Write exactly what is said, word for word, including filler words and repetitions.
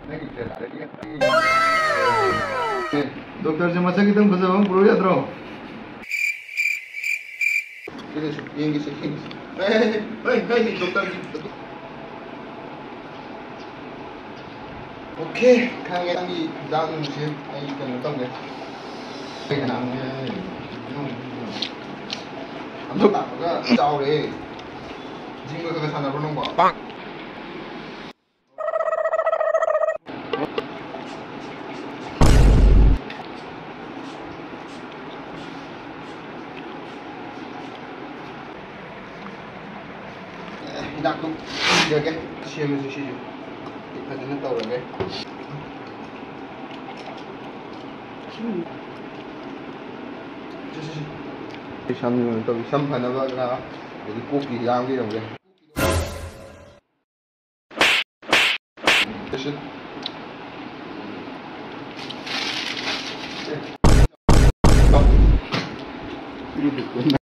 ꯅꯪꯒꯤ ꯐꯦꯟ ꯂꯥꯛꯑꯦ꯫ ꯑꯦ, ꯗꯣꯛꯇꯔꯁꯦ ꯃꯁꯛ ꯈꯤꯇꯪ ꯐꯖꯕ ꯑꯃ ꯄꯨꯔꯛꯎ ꯌꯥꯗ꯭ꯔꯣ? ꯁꯤꯗꯁꯨ ꯌꯦꯡꯒꯦꯁꯦ, ꯌꯦꯡꯒꯦꯁꯦ꯫ ꯍꯦ, ꯍꯦ, ꯍꯦ, ꯍꯦ, ꯗꯣꯛꯇꯔꯒꯤ, ꯑꯣꯀꯦ, ꯈꯪꯉꯦ, ꯅꯪꯒꯤ ꯍꯤꯗꯥꯛ ꯅꯨꯡꯁꯦ ꯑꯩ ꯀꯩꯅꯣ ꯇꯧꯒꯦ꯫ ꯑꯩ ꯀꯅꯥꯅꯣ? ꯑꯗꯨ ꯂꯥꯛꯄꯒ ꯆꯥꯎꯔꯦ꯫ ꯖꯤꯝꯒ ꯈꯔ ꯈꯔ ꯁꯥꯟꯅꯕ꯭ꯔꯣ ꯅꯪꯕꯣ? ꯍꯤꯗꯥꯛꯇꯨ ꯏꯔꯒꯦ꯫ ꯁꯦꯝꯃꯁꯤ ꯁꯤꯁꯨ꯫ ꯐꯖꯅ ꯇꯧꯔꯒꯦ꯫ ꯁꯤ, ꯁꯤ, ꯁꯤ꯫ ꯁꯝ ꯀꯩꯅꯣ ꯇꯧꯏ, ꯁꯝ ꯐꯅꯕ ꯈꯔ, ꯑꯗꯒꯤ ꯀꯣꯛꯀꯤ ꯍꯤꯗꯥꯛ ꯑꯃ ꯏꯔꯝꯒꯦ꯫